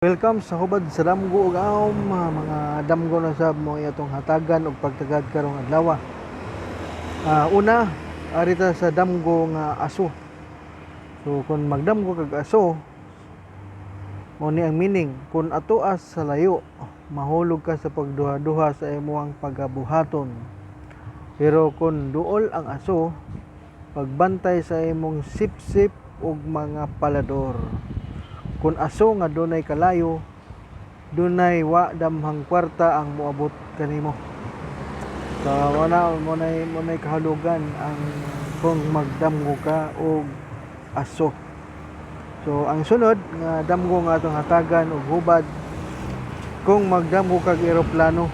Welcome sa Hubad sa Damgo ug Aom, mga damgo na sab mo atong hatagan og pagtagad karong adlaw. Una, ari ta sa damgo nga aso. So kung magdamgo kag aso, mao ni ang meaning: kung atoa sa layo, mahulog ka sa pagduha-duha sa imong pagabuhaton. Pero kung duol ang aso, pagbantay sa imong sipsip ug mga palador. Kung aso nga dunay kalayo, dunay wa damhang kwarta ang moabot kanimo. So mo na kahulugan ang kung magdamgo ka og aso. So ang sunod nga damgo nga atong hatagan og hubad, kung magdamgo kag eroplano.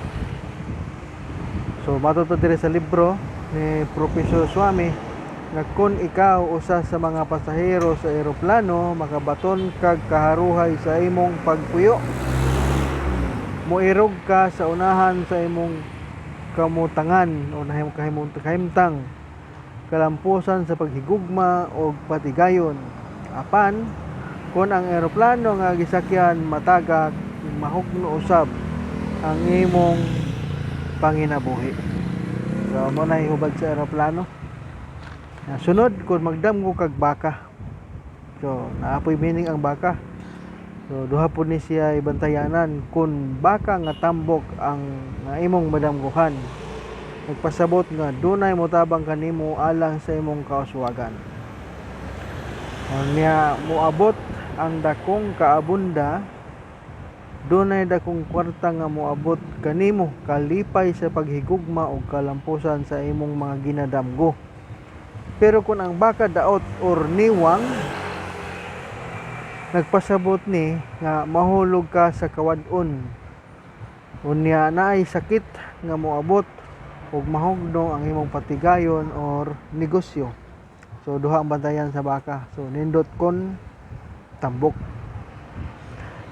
So matud pa diri sa libro ni Professor Swami nga kung ikaw usa sa mga pasahero sa eroplano, makabaton kag kaharuhay sa imong pagpuyo. Moirog ka sa unahan sa imong kamutangan o nahimo kahimtang, kalampusan sa paghigugma og patigayon. Apan kung ang eroplano nga gisakyan matagak, mahugno usab ang imong panginabuhi. So mo na hubad sa eroplano. Sunod, kung magdamgo kag baka. So naa poy meaning ang baka. So duha po ni siya ibantayanan. Kung baka nga tambok ang nga imong madamgohan, nagpasabot nga dunay motabang kanimo alang sa imong kauswagan. Unya moabot ang dakong kaabunda, dunay dakong kwarta nga moabot kanimo, kalipay sa paghigugma ug kalampusan sa imong mga ginadamgo. Pero kung ang baka daot or niwang, nagpasabot ni nga mahulog ka sa kawad-on. Unya naay sakit nga moabot ug mahugno ang imong patigayon or negosyo. So duha ang bantayan sa baka. So nindot kon tambok.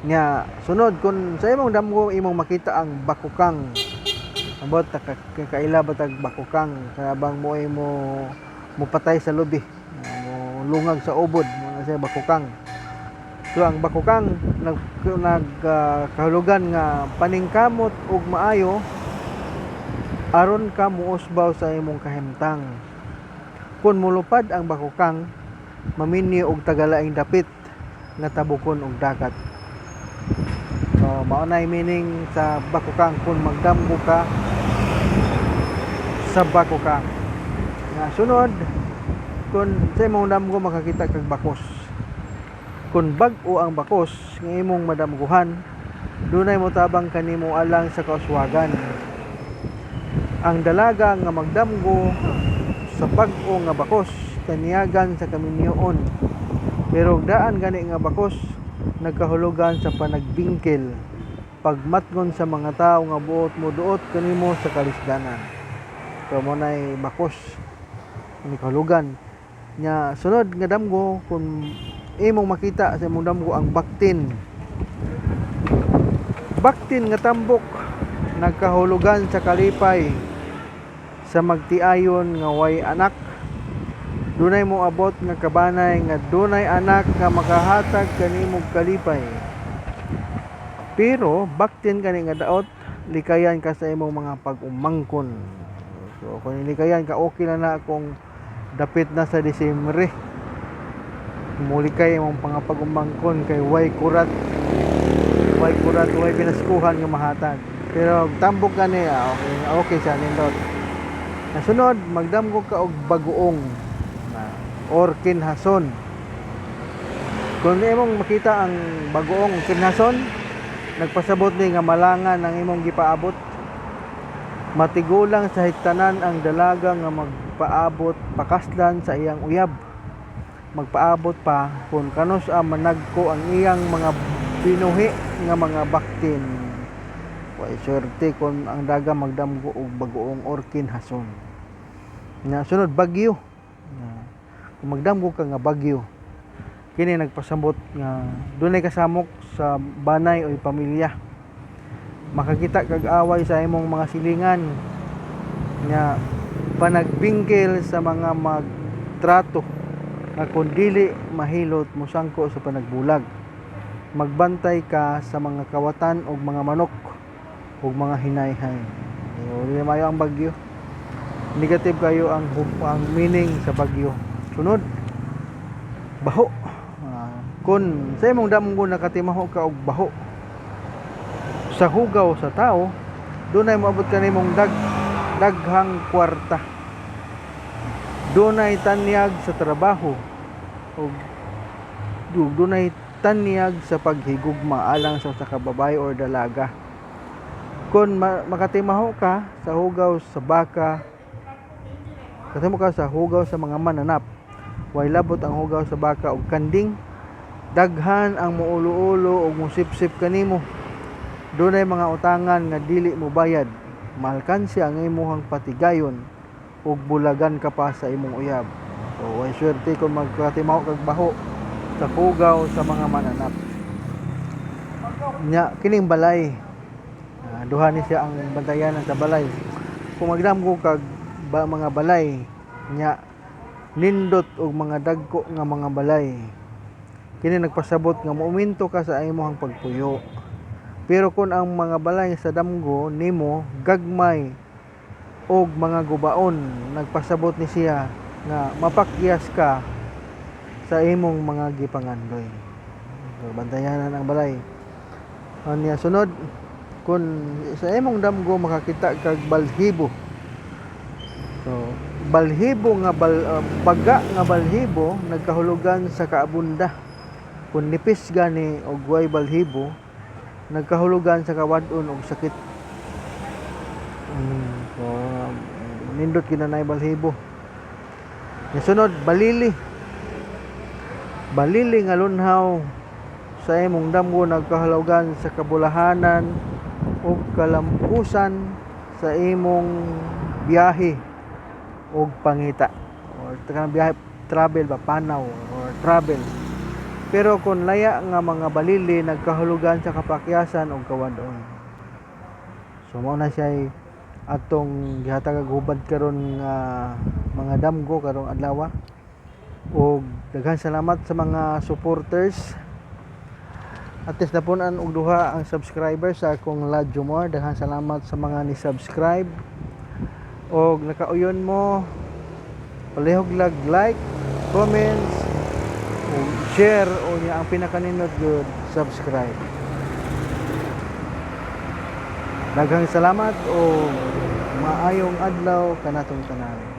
Nya sunod, kung sa imong damgo imong makita ang bakukang. Ambot kaila ba tag bakukang kabang mo imo mopatay sa lubi, mo lungag sa ubod mo na siya bakukang. So ang bakukang nag nag kahulugan nga paningkamot og maayo aron ka muusbaw sa imong kahimtang. Kung mulupad ang bakukang, maminyo og tagalaing dapit nga tabukon og dagat. So mao na meaning sa bakukang kung magdamgo ka sa bakukang. Nga sunod, kung sa imong damgo makakita kag bakos. Kung bag-o ang bakos nga imong madamguhan, dunay motabang kanimo alang sa kauswagan. Ang dalaga nga magdamgo sa bag-o nga bakos, kaniyagan sa kaminyoon. Pero daan gani nga bakos, nagkahulugan sa panagbingkil, pagmatngon sa mga tawo nga buot mo duot kanimo sa kalisdanan. So mo nay bakos ni kahulugan. Nya sunod nga damgo, kung imong makita sa imong damgo ang baktin. Baktin nga tambok, nagkahulugan sa kalipay sa magtiayon nga way anak. Dunay mo abot nga kabanay nga dunay anak nga makahatag kanimo kalipay. Pero baktin kani nga daot, likayan ka sa imong mga pag-umangkon. So kung likayan ka, okay na na kung dapit na sa Disyembre. Mulikay imong mga pag-umangkon kay way kurat, way kurat, way pinaskuhan nga mahatag. Pero tambok gani, okay, okay siya, nindot. Nasunod, magdamgo ka og bagoong na or kinhason. Kung imong makita ang bagoong kinhason, nagpasabot ni nga malangan ang imong gipaabot. Matigulang sa higtanan ang dalaga nga magpaabot pakaslan sa iyang uyab. Magpaabot pa kung kanus-a managko ang iyang mga binuhi nga mga baktin. Way swerte kung ang daga magdamgo og bagoong or kinhason. Nga sunod, bagyo. Nga, kung magdamgo ka nga bagyo, kini nagpasabot nga dunay kasamok sa banay o pamilya. Makakita kag away sa imong mga silingan. Nga panagbingkil sa mga magtrato nga kung dili mahilot mosangko sa panagbulag. Magbantay ka sa mga kawatan og mga manok ug mga hinayhay. Dili maayo ang bagyo. Negative kayo ang meaning sa bagyo. Sunod, baho. Kung sa imong damgo nakatimaho ka og baho sa hugaw sa tao, dunay moabot kanimong daghang kwarta. Dunay tanyag sa trabaho ug dunay tanyag sa paghigugma alang sa usa ka babae or dalaga. Kung makatimaho ka sa hugaw sa baka, katimo ka sa hugaw sa mga mananap, way labot ang hugaw sa baka ug kanding, daghan ang muulo-ulo ug musipsip kanimo. Dunay mga utangan nga dili mo bayad, maalkansi ang imuhang patigayon ug bulagan ka pa sa imong uyab. So way swerte kung magkatimaho kag baho sa hugaw sa mga mananap. Nya kining balay, duha ni siya ang bantayanan sa balay. Kung magdamgo kag mga balay nya nindot og mga dagko nga mga balay, kini nagpasabot nga moumento ka sa imong pagpuyo. Pero kung ang mga balay sa damgo nimo gagmay og mga gubaon, nagpasabot ni siya nga mapakyas ka sa imong mga gipangandoy. So, bantayanan ang balay. Anya sunod, kung sa imong damgo makakita kag balhibo. So balhibo nga baga nga balhibo nagkahulugan sa kaabunda. Kung nipis gani og way balhibo, nagkahulugan sa kawad-on og sakit. So, nindot gyud na balhibo. Sunod, balili. Balili nga lunhaw sa imong damgo nagkahulugan sa kabulahanan ug kalampusan sa imong biyahe og pangita or kanang biyahe, travel ba, panaw or travel. Pero kung laya nga mga balili, nagkahulugan sa kapakyasan og kawadon. So mao na siya atong gihatag og hubad karon nga mga damgo karong adlaw. Og daghan salamat sa mga supporters. At least napun-an og duha ang subscribers sa akong La Jomar. Daghan salamat sa mga ni-subscribe. Og nakauyon mo, palihog lag like, comments, ug share, o niya ang pinakanindot good, subscribe. Daghang salamat o maayong adlaw kanatong tanan.